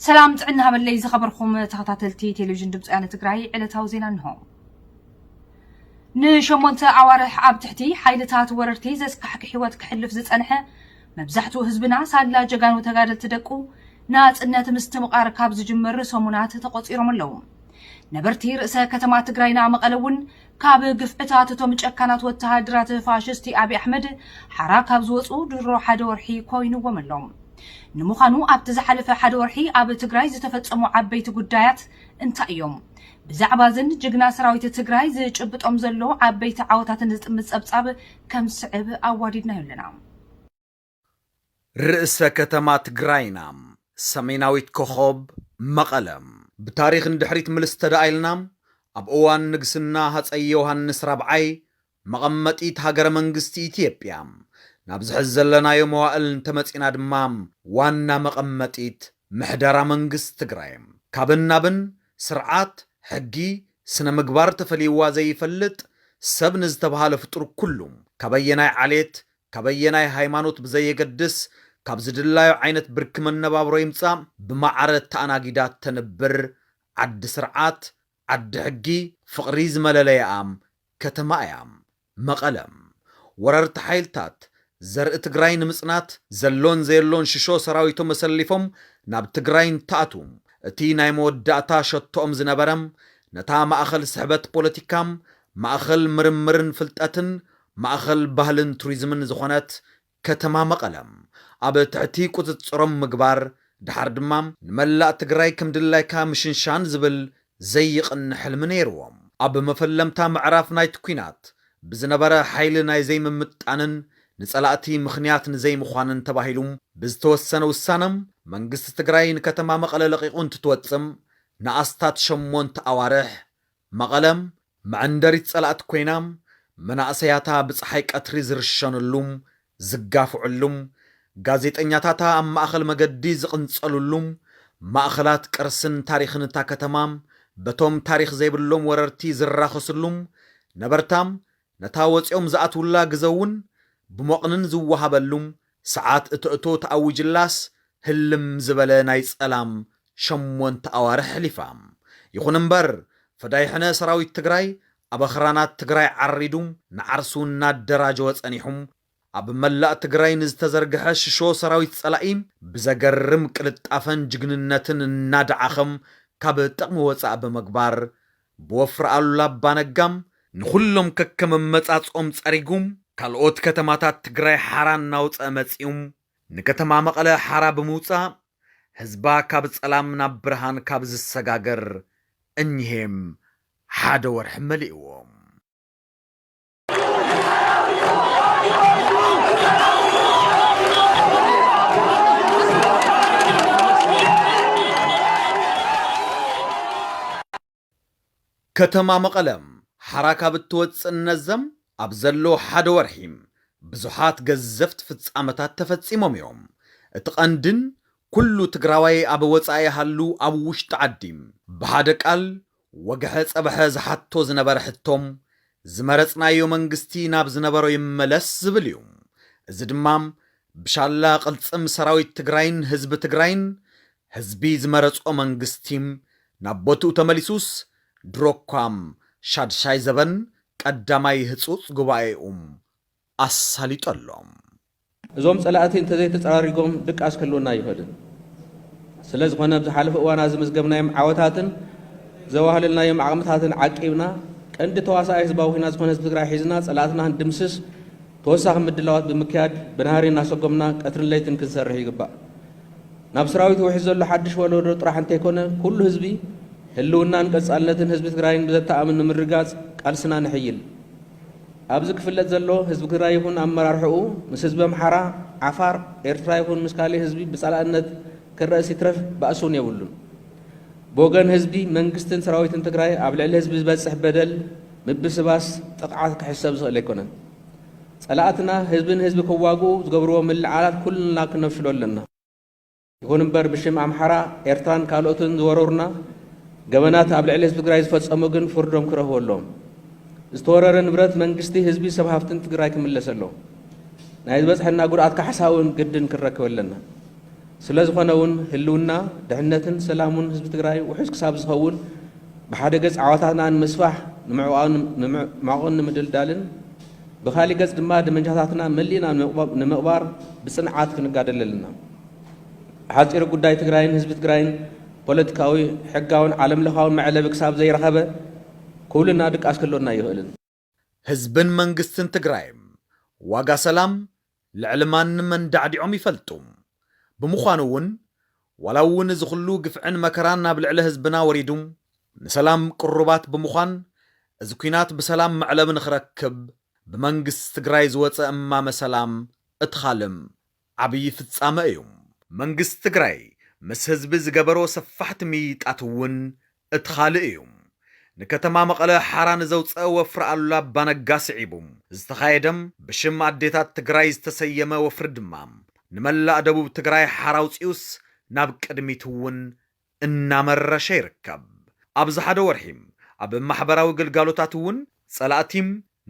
ሰላም ጥዕና ሃበለይ ዝኸበርኩም ተኸታተልቲ ቴሌቪዥን ድምፂ ወያነ ትግራይ፣ ዕለታዊ ዜና እንሆ። ንሸሞንተ ኣዋርሕ ኣብ ትሕቲ ሓይልታት ወረርቲ ዘስካሕክ ህይወት ክሕልፍ ዝጸንሐ መብዛሕትኡ ህዝብና ሳላ ጀጋኑ ተጋደልቲ ደቁ ናጽነት ምስትምቓር ካብ ዝጅምር ሰሙናት ተቖጺሮም ኣለዉ። ነበርቲ ርእሰ ከተማ ትግራይና መቐለ እውን ካብ ግፍዕታት እቶም ጨካናት ወተሃደራት ፋሽስቲ ኣብይ ኣሕመድ ሓራ ካብ ዝወፁ ድሮ ሓደ ወርሒ ኮይንዎም ኣሎ። ንምዃኑ ኣብቲ ዝሓለፈ ሓደ ወርሒ ኣብ ትግራይ ዝተፈጸሙ ዓበይቲ ጉዳያት እንታይ እዮም? ብዛዕባ እዝን ጅግና ሰራዊት ትግራይ ዝጭብጦም ዘሎ ዓበይቲ ዓወታትን ዝጥምት ጸብጻብ ከም ስዕብ ኣዋዲድናዮ ኣለና። ርእሰ ከተማ ትግራይና ሰሜናዊት ኮኸብ መቐለ። ብታሪኽ ንድሕሪት ምልስ ተደኣኢልና ኣብ እዋን ንግስና ሃፀይ ዮሃንስ ራብዓይ መቐመጢት ሃገረ መንግስቲ ኢትዮጵያ፣ ናብዚ ሕዚ ዘለናዮ መዋእል እንተመፂና ድማ ዋና መቐመጢት ምሕደራ መንግስቲ ትግራይ። ካብን ናብን ስርዓት፣ ሕጊ፣ ስነ ምግባር ተፈልይዋ ዘይፈልጥ ሰብ ንዝተባሃለ ፍጡር ኩሉ ካበየናይ ዓሌት፣ ካበየናይ ሃይማኖት ብዘየገድስ ካብ ዝድላዮ ዓይነት ብርኪ መነባብሮ ይምጻእ ብማዕረ ተኣናጊዳ ተንብር ዓዲ ስርዓት፣ ዓዲ ሕጊ፣ ፍቕሪ ዝመለለያኣ ከተማ እያ። መቐለ። ወረርቲ ሓይልታት ዘርኢ ትግራይ ንምጽናት ዘሎን ዘየሎን ሽሾ ሰራዊቶም ኣሰሊፎም ናብ ትግራይ እንትኣትዉ፣ እቲ ናይ መወዳእታ ሸቶኦም ዝነበረ ነታ ማእኸል ስሕበት ፖለቲካ፣ ማእኸል ምርምርን ፍልጠትን፣ ማእኸል ባህልን ቱሪዝምን ዝኾነት ከተማ መቐለ ኣብ ትሕቲ ቁፅፅሮም ምግባር፣ ድሓር ድማ ንመላእ ትግራይ ከም ድላይካ ምሽንሻን ዝብል ዘይቕነ ሕልሚ ነይርዎም። ኣብ መፈለምታ ምዕራፍ ናይቲ ኲናት ብዝነበረ ሓይሊ ናይ ዘይምምጣንን ንጸላእቲ ምኽንያት ንዘይምዃንን ተባሂሉ ብዝተወሰነ ውሳነ፣ መንግስቲ ትግራይ ንከተማ መቐለ ለቒቑ እንትትወጽእ ንኣስታት ሸሞንተ ኣዋርሕ መቐለ መዐንደሪት ጸላእቲ ኮይና፣ መናእሰያታ ብጸሓይ ቀትሪ ዝርሸንሉ፣ ዝጋፍዕሉ፣ ጋዜጠኛታታ ኣብ ማእኸል መገዲ ዝቕንጸልሉ፣ ማእኸላት ቅርስን ታሪኽን እታ ከተማ በቶም ታሪኽ ዘይብሎም ወረርቲ ዝራኸስሉ፣ ነበርታ ነታ ወፂኦም ዝኣትውላ ግዘ እውን ብሞቕንን ዝወሃበሉ ሰዓት እተእቶ ተኣዊጅላስ ህልም ዝበለ ናይ ጸላም ሸሞንተ ኣዋርሕ ኣሕሊፋ። ይኹን እምበር፣ ፈዳይሕነ ሰራዊት ትግራይ ኣብ ኣኽራናት ትግራይ ዓሪዱ ንዓርሱ እናደራጀወ ጸኒሑ፣ ኣብ መላእ ትግራይ ንዝተዘርግሐ ሽሾ ሰራዊት ጸላኢ ብዘገርም ቅልጣፈን ጅግንነትን እናደዓኸም ካብ ጥቕሚ ወጻእ ብምግባር፣ ብወፍሪ ኣሉላ ኣባነጋ ንኹሎም ከከም ኣመጻጽኦም ጸሪጉ፣ ካልኦት ከተማታት ትግራይ ሓራ እናውጸአ መጺኡ፣ ንከተማ መቐለ ሓራ ብምውጻእ፣ ህዝባ ካብ ጸላም ናብ ብርሃን ካብ ዝሰጋገር እኒሄም ሓደ ወርሒ መሊእዎ። ከተማ መቐለ ሓራ ካብ እትወፅእ እነዘም ኣብ ዘሎ ሓደ ወርሒ ብዙሓት ገዘፍቲ ፍጻመታት ተፈጺሞም እዮም። እቲ ቀንድን ኩሉ ትግራዋይ ኣብ ወጻኢ ይሃሉ ኣብ ውሽጢ ዓዲ ብሓደ ቃል ወግሐ ጸብሐ ዝሓቶ ዝነበረ ሕቶ፣ ዝመረጽናዮ መንግስቲ ናብ ዝነበሮ ይመለስ ዝብል እዩ። እዚ ድማ ብሻላ ቅልጽም ሰራዊት ትግራይን ህዝቢ ትግራይን ህዝቢ ዝመረጾ መንግስቲ ናብ ቦትኡ ተመሊሱስ ድሮ እኳ ሻድሻይ ዘበን ቀዳማይ ህጹጽ ጉባኤኡ ኣሳሊጡ ኣሎ። እዞም ጸላእቲ እንተዘይተጸራሪጎም ድቃስ ክህልወና ኣይኽእልን። ስለ ዝኾነ፣ ኣብ ዝሓለፈ እዋናት ዝምዝገብናዮም ዓወታትን ዘዋህለልናዮም ዓቕምታትን ዓቂብና፣ ቀንዲ ተዋሳኣይ ህዝባዊ ኲናት ዝኾነ ህዝቢ ትግራይ ሒዝና፣ ጸላእትና ክንድምስስ ተወሳኺ ምድላዋት ብምክያድ፣ ብናህሪ እናሰጎምና ቀትርን ለይትን ክንሰርሕ ይግባእ። ናብ ሰራዊት ውሒዝ ዘሎ ሓድሽ ወለዶ ጥራሕ እንተይኮነ፣ ኩሉ ህዝቢ ህልውናን ቀጻልነትን ህዝቢ ትግራይን ብዘተኣምን ንምርግጋጽ ቃልስና ነሕይል። ኣብዚ ክፍለጥ ዘሎ፣ ህዝቢ ትግራይ ይኹን ኣመራርሕኡ ምስ ህዝቢ ኣምሓራ፣ ዓፋር፣ ኤርትራ ይኹን ምስ ካሊእ ህዝቢ ብጸላእነት ክረእስ ይትረፍ ባእሲ እውን የብሉን። ብወገን ህዝቢ፣ መንግስትን ሰራዊትን ትግራይ ኣብ ልዕሊ ህዝቢ ዝበጽሕ በደል፣ ምብስባስ፣ ጥቕዓት ክሕሰብ ዝኽእል ኣይኮነን። ጸላእትና ህዝቢ ንህዝቢ ክዋግኡ ዝገብርዎ ምልዕዓላት ኩልና ክነፍሽሎ ኣለና። ይኹን እምበር፣ ብሽም ኣምሓራ፣ ኤርትራን ካልኦትን ዝወረሩና ገበናት ኣብ ልዕሊ ህዝቢ ትግራይ ዝፈጸሙ ግን ፍርዶም ክረኽቡ ኣለዎም። ዝተወረረ ንብረት መንግስቲ፣ ህዝቢ፣ ሰብ ሃፍትን ትግራይ ክምለስ ኣለዎ። ናይ ዝበጽሐና ጉድኣት ካሕሳ እውን ግድን ክንረክብ ኣለና። ስለ ዝኾነ እውን ህልውና፣ ድሕነትን ሰላሙን ህዝቢ ትግራይ ውሑስ ክሳብ ዝኸውን ብሓደ ገጽ ዓወታትና ንምስፋሕ ንምዕዋቕን ንምድልዳልን ብኻሊእ ገጽ ድማ ደመንጃታትና መሊእና ንምቕባር ብጽንዓት ክንጋደል ኣለና። ሓጺር ጉዳይ ትግራይን ህዝቢ ትግራይን ፖለቲካዊ፣ ሕጋውን ዓለምለኻውን መዕለቢ ክሳብ ዘይረኸበ ኩልና ድቃስ ክህልወና ኣይኽእልን። ህዝብን መንግስትን ትግራይ ዋጋ ሰላም ልዕሊ ማንም መንዳዕዲዖም ይፈልጡ። ብምዃኑ እውን ዋላ እውን እዚ ኩሉ ግፍዕን መከራን ናብ ልዕሊ ህዝብና ወሪዱ ንሰላም ቅሩባት ብምዃን እዚ ኲናት ብሰላም መዕለቢ ንኽረክብ ብመንግስቲ ትግራይ ዝወፀ እማመ ሰላም እቲ ኻልእ ዓብዪ ፍፃመ እዩ። መንግስቲ ትግራይ ምስ ህዝቢ ዝገበሮ ሰፋሕቲ ምይይጣት እውን እቲ ኻልእ እዩ። ንከተማ መቐለ ሓራ ንዘውፀአ ወፍሪ ኣሉላ ኣባነጋ ስዒቡ ዝተኻየደ ብሽም ኣዴታት ትግራይ ዝተሰየመ ወፍሪ ድማ ንመላእ ደቡብ ትግራይ ሓራ ኣውፂኡስ ናብ ቅድሚት እውን እናመረሸ ይርከብ። ኣብዚ ሓደ ወርሒ ኣብ ማሕበራዊ ግልጋሎታት እውን ፀላእቲ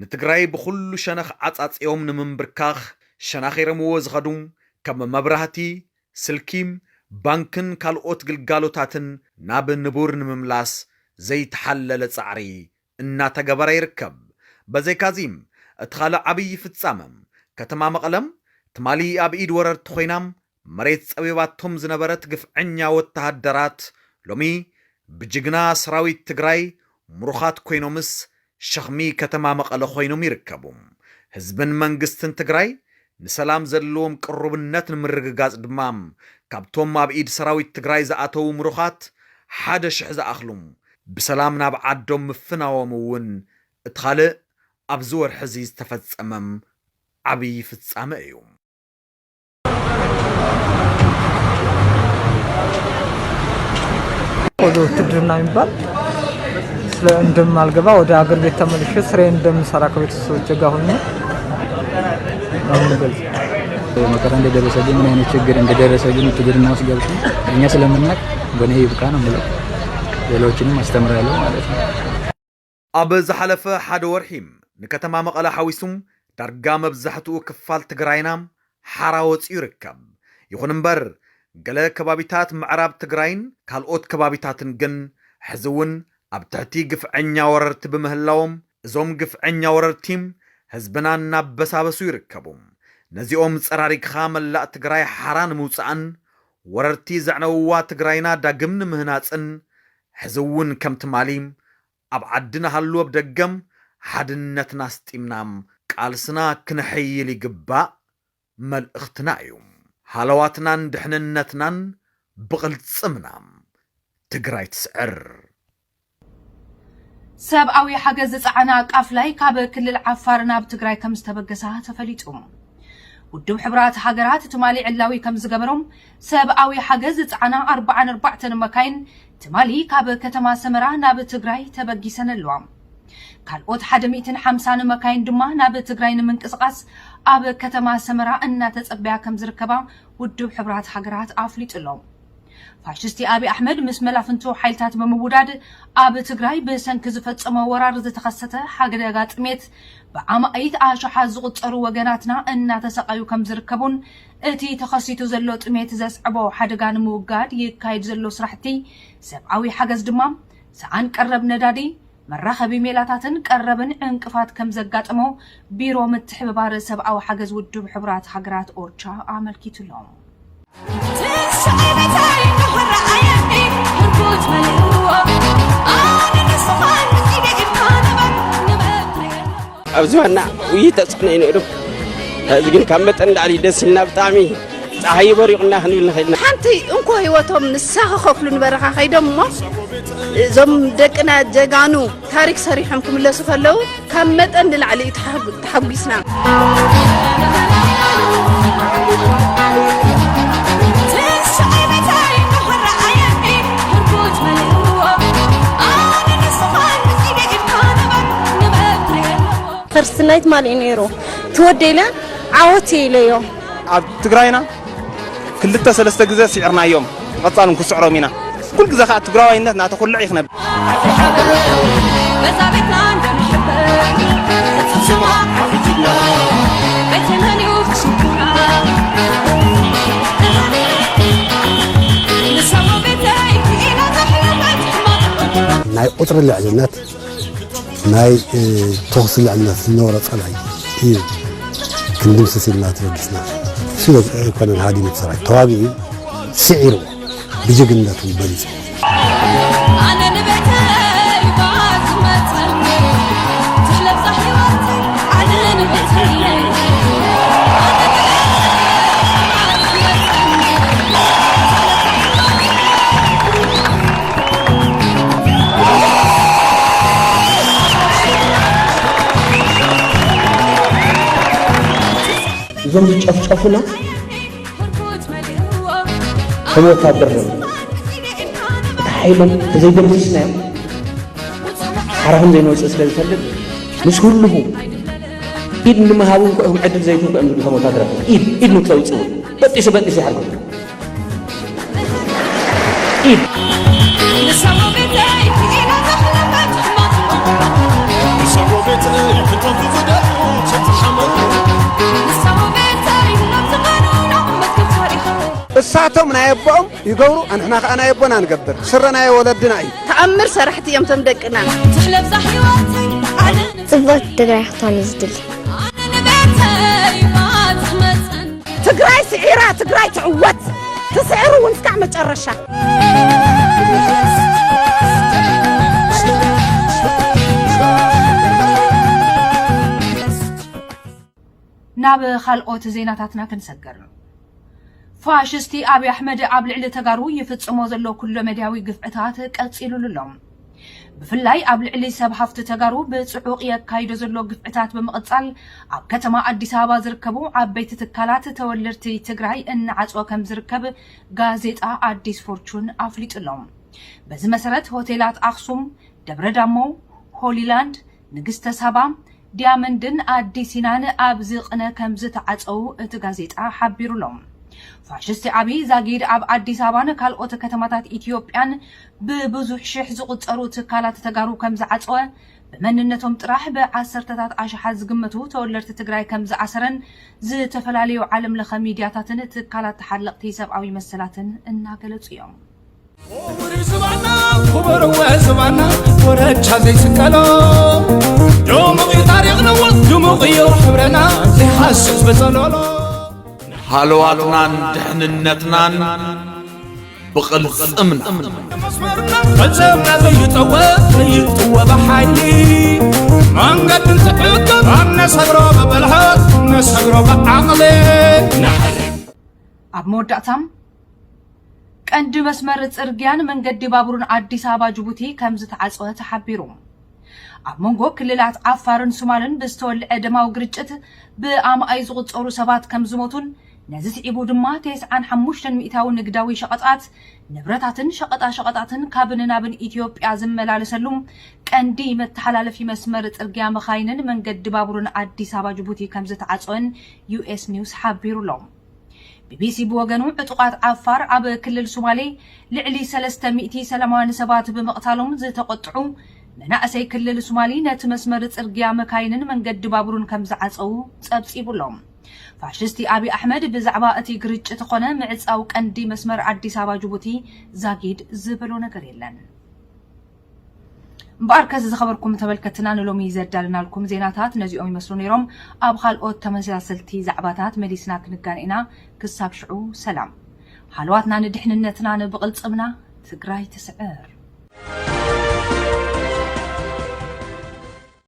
ንትግራይ ብኹሉ ሸነኽ ዓፃፂዮም ንምንብርካኽ ሸናኺሮምዎ ዝኸዱ ከም መብራህቲ፣ ስልኪ፣ ባንክን ካልኦት ግልጋሎታትን ናብ ንቡር ንምምላስ ዘይተሓለለ ፃዕሪ እናተገበረ ይርከብ። በዘይካዚ እቲ ካልእ ዓብዪ ፍፃመ ከተማ መቐለ ትማሊ ኣብ ኢድ ወረርቲ ኮይና መሬት ፀቢባቶም ዝነበረት ግፍዐኛ ወተሃደራት ሎሚ ብጅግና ሰራዊት ትግራይ ምሩኻት ኮይኖምስ ሸኽሚ ከተማ መቐለ ኮይኖም ይርከቡ። ህዝብን መንግስትን ትግራይ ንሰላም ዘለዎም ቅሩብነት ንምርግጋፅ ድማ ካብቶም ኣብ ኢድ ሰራዊት ትግራይ ዝኣተዉ ምሩኻት ሓደ ሽሕ ዝኣኽሉ ብሰላም ናብ ዓዶም ምፍናዎም እውን እቲ ካልእ ኣብዚ ወርሒ እዚ ዝተፈፀመም ዓብዪ ፍፃመ እዩ። ወደ ውትድርና የሚባል ስለ እንደማልገባ ወደ አገር ቤት ተመልሼ ስራዬን እንደምሰራ ከቤተሰቦቼ ጋር ሆኜ ነው የምገልጸው። መከራ እንደደረሰብኝ ምን አይነት ችግር እንደደረሰብኝ ውትድርና ውስጥ ገብቼ እኛ ስለምናውቅ በእኔ ይብቃ ነው የምለው። ሌሎችንም አስተምራለሁ ማለት ነው። ኣብ ዝሓለፈ ሓደ ወርሒ ንከተማ መቐለ ሓዊሱ ዳርጋ መብዛሕትኡ ክፋል ትግራይና ሓራ ወፂኡ ይርከብ። ይኹን እምበር ገለ ከባቢታት ምዕራብ ትግራይን ካልኦት ከባቢታትን ግን ሕዚ እውን ኣብ ትሕቲ ግፍዐኛ ወረርቲ ብምህላዎም እዞም ግፍዐኛ ወረርቲ ህዝብና እናበሳበሱ ይርከቡ። ነዚኦም ፀራሪግኻ መላእ ትግራይ ሓራ ንምውፃእን ወረርቲ ዘዕነውዋ ትግራይና ዳግም ንምህናፅን ሕዚ እውን ከም ትማሊ ኣብ ዓዲ ንሃሉ ኣብ ደገም ሓድነትና ኣስጢምና ቃልስና ክነሐይል ይግባእ መልእኽትና እዩ። ሃለዋትናን ድሕንነትናን ብቕልፅምና ትግራይ ትስዕር። ሰብኣዊ ሓገዝ ዝፀዓና ቃፍላይ ካብ ክልል ዓፋር ናብ ትግራይ ከም ዝተበገሳ ተፈሊጡ። ውድብ ሕቡራት ሃገራት ትማሊ ዕላዊ ከም ዝገበሮም ሰብኣዊ ሓገዝ ዝፀዓና ኣርባዓን ኣርባዕተን መካይን ትማሊ ካብ ከተማ ሰመራ ናብ ትግራይ ተበጊሰን ኣለዋ። ካልኦት ሓደ ሚእትን ሓምሳን መካይን ድማ ናብ ትግራይ ንምንቅስቓስ ኣብ ከተማ ሰመራ እናተፀበያ ከም ዝርከባ ውድብ ሕቡራት ሃገራት ኣፍሊጡ ኣሎ። ፋሽስቲ ኣብይ ኣሕመድ ምስ መላፍንቱ ሓይልታት ብምውዳድ ኣብ ትግራይ ብሰንኪ ዝፈፀሞ ወራር ዝተኸሰተ ሓደጋ ጥሜት ብኣማኢት ኣሽሓት ዝቑፀሩ ወገናትና እናተሰቃዩ ከም ዝርከቡን እቲ ተኸሲቱ ዘሎ ጥሜት ዘስዕቦ ሓደጋ ንምውጋድ ይካየድ ዘሎ ስራሕቲ ሰብኣዊ ሓገዝ ድማ ሰኣን ቀረብ ነዳዲ፣ መራኸቢ ሜላታትን ቀረብን ዕንቅፋት ከም ዘጋጠሞ ቢሮ ምትሕብባር ሰብኣዊ ሓገዝ ውድብ ሕቡራት ሃገራት ኦቻ ኣመልኪቱ ኣሎ። ኣብዚ ዋና ውይ ተፅዕኖ እዩ ነይሩ። ሕዚ ግን ካብ መጠን ላዕሊ ደስ ኢልና ብጣዕሚ ፀሓይ በሪቑና ክንብል ንኽእል ኢና። ሓንቲ እንኮ ህይወቶም ንሳ ክኸፍሉ ንበረኻ ከይዶም እሞ እዞም ደቅና ጀጋኑ ታሪክ ሰሪሖም ክምለሱ ከለዉ ካብ መጠን ንላዕሊ እዩ ተሓጉ- ተሓጒስና። ፈርስት ናይት ማሊእ ነይሩ ትወደለ ዓወት ኢለዮ። ኣብ ትግራይና ክልተ ሰለስተ ግዜ ስዒርናዮም፣ ብቐጻል እውን ክስዕሮም ኢና። ኩሉ ግዜ ከኣ ትግራዋይነት ናተኹልዕ እዩ ክነብር። ቁፅሪ ልዕልነት ናይ ተኹሲ ልዕልነት ዝነበሮ ፀላኢ እዩ ክንድምስስ ኢልና ተበጊስና። እሱ ኣይኮነን ሃዲሙ ሰራዊት ተዋጊኡ ስዒርዎ ብጅግንነቱ በሊፁ። እዞም ዝጨፍጨፉና ከም ወታደር ነው። እቲ ሓይሎም ተዘይደምስስናዮም ሓራኹም ዘይንወፅእ ስለ ዝፈልጥ ምስ ህልኹ ኢድ ንምሃቡ እንኳ ኢኹም ዕድል ዘይትህቡ እዮም ዝብሉ። ከም ወታደራት ኢድ ኢድ ንክተውፅኡ በጢሱ በጢሱ ይሓርኩም። ኢድ እሳቶም ናይ ኣቦኦም ይገብሩ፣ ኣንሕና ከኣ ናይ ኣቦና ንገብር። ስረ ናይ ወለድና እዩ። ተኣምር ሰራሕቲ እዮም እቶም ደቅና። ትሕለብዛ ህይወተይ ኣነ ጽብቕቲ ትግራይ ክትኮን እዩ ዝድሊ። ኣነ ንቤተይ ባትመፀን ትግራይ ስዒራ ትግራይ ትዕወት። ትስዕር እውን እስካዕ መጨረሻ። ናብ ካልኦት ዜናታትና ክንሰግር። ፋሽስቲ ኣብይ ኣሕመድ ኣብ ልዕሊ ተጋሩ ይፍጽሞ ዘሎ ኩለ መድያዊ ግፍዕታት ቀጺሉሉ ኣሎ። ብፍላይ ኣብ ልዕሊ ሰብ ሃፍቲ ተጋሩ ብጽዑቕ የካይዶ ዘሎ ግፍዕታት ብምቕጻል ኣብ ከተማ ኣዲስ ኣበባ ዝርከቡ ዓበይቲ ትካላት ተወለድቲ ትግራይ እናዓጽወ ከም ዝርከብ ጋዜጣ ኣዲስ ፎርቹን ኣፍሊጡ ኣሎ። በዚ መሰረት ሆቴላት ኣኽሱም፣ ደብረ ዳሞ፣ ሆሊላንድ፣ ንግስተ ሳባ፣ ዲያመንድን ኣዲሲናን ኣብዚ ቅነ ከም ዝተዓጸዉ እቲ ጋዜጣ ሓቢሩ ኣሎ። ፋሽስቲ ኣብይ ዛጊድ ኣብ ኣዲስ ኣበባን ካልኦት ከተማታት ኢትዮጵያን ብብዙሕ ሽሕ ዝቑጸሩ ትካላት ተጋሩ ከም ዝዓጸወ ብመንነቶም ጥራሕ ብዓሰርተታት ኣሽሓት ዝግመቱ ተወለድቲ ትግራይ ከም ዝኣሰረን ዝተፈላለዩ ዓለም ለኸ ሚድያታትን ትካላት ተሓለቕቲ ሰብኣዊ መሰላትን እናገለጹ እዮም። ክቡር ዝባና ክቡር ዝባና ወረቻ ዘይስቀሎ ድሙቕ እዩ ታሪኽና ድሙቕ እዩ ሕብረና ዘይሃስስ በጸሎሎ ሃለዋትናን ድሕንነትናን ብቕልጽምና መስመርና ፈጸምና ዘይጠወ ዘይጥወ ብሓይሊ መንገድን ትዕቅብ ኣብ ነሰግሮ ብብልሓት ነሰግሮ ብዓቕሊ ንሓሪ ኣብ መወዳእታ ቀንዲ መስመር ጽርግያን መንገዲ ባቡርን ኣዲስ ኣበባ ጅቡቲ ከም ዝተዓጸወ ተሓቢሩ። ኣብ መንጎ ክልላት ዓፋርን ሱማልን ብዝተወልዐ ደማዊ ግርጭት ብኣማኣይ ዝቑጸሩ ሰባት ከም ዝሞቱን ነዚ ስዒቡ ድማ ተስዓን ሓሙሽተን ሚእታዊ ንግዳዊ ሸቐጣት፣ ንብረታትን ሸቐጣ ሸቐጣትን ካብን ናብን ኢትዮጵያ ዝመላለሰሉ ቀንዲ መተሓላለፊ መስመር ጽርግያ መኻይንን መንገዲ ባቡርን ኣዲስ ኣበባ ጅቡቲ ከም ዝተዓጸወን ዩ ኤስ ኒውስ ሓቢሩ ኣሎ። ቢቢሲ ብወገኑ ዕጡቓት ዓፋር ኣብ ክልል ሱማሌ ልዕሊ ሰለስተ ሚእቲ ሰላማውያን ሰባት ብምቕታሎም ዝተቖጥዑ መናእሰይ ክልል ሱማሊ ነቲ መስመር ጽርግያ መካይንን መንገዲ ባቡርን ከም ዝዓጸዉ ጸብጺቡ ኣሎ። ፋሽስቲ ኣብይ ኣሕመድ ብዛዕባ እቲ ግርጭት ኾነ ምዕጻው ቀንዲ መስመር ኣዲስ ኣበባ ጅቡቲ ዛጊድ ዝበሎ ነገር የለን። እምበኣርከስ ዝኸበርኩም ተመልከትና ንሎሚ ዘዳልናልኩም ዜናታት ነዚኦም ይመስሉ ነይሮም። ኣብ ካልኦት ተመሳሰልቲ ዛዕባታት መሊስና ክንጋን ኢና። ክሳብ ሽዑ ሰላም። ሃለዋትና ንድሕንነትና ንብቕልጽምና ትግራይ ትስዕር።